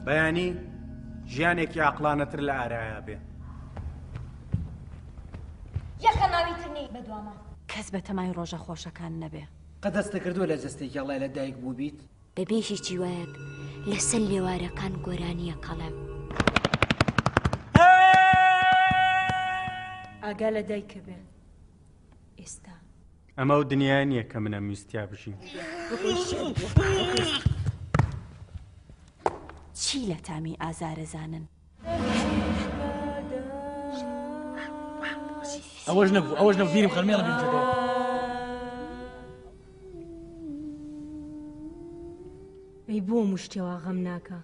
بەیانی ژیانێکی عەقڵانەتر لە ئارایا بێ. کەس بەتەمای ڕۆژە خۆشەکان نەبێ. قەت هەستت کردووە لە جەستەی کێڵای لە دایک بووبیت؟ بەبێ هیچ هیوایەک لەسەر لێوارەکان گۆرانییەک ئەڵێم. ئاگا لە دایکە بێ ئێستا. ئەمە ئەو دنیایە نییە کە من ئەمویست تیا بژیم. چی لە تامی ئازارە زانن؟ ئەوەش نەبوو ئەوەش نەبوو بیرم خەرمێڵە بیرم ئەی بۆ مشتێوا غەمناکە؟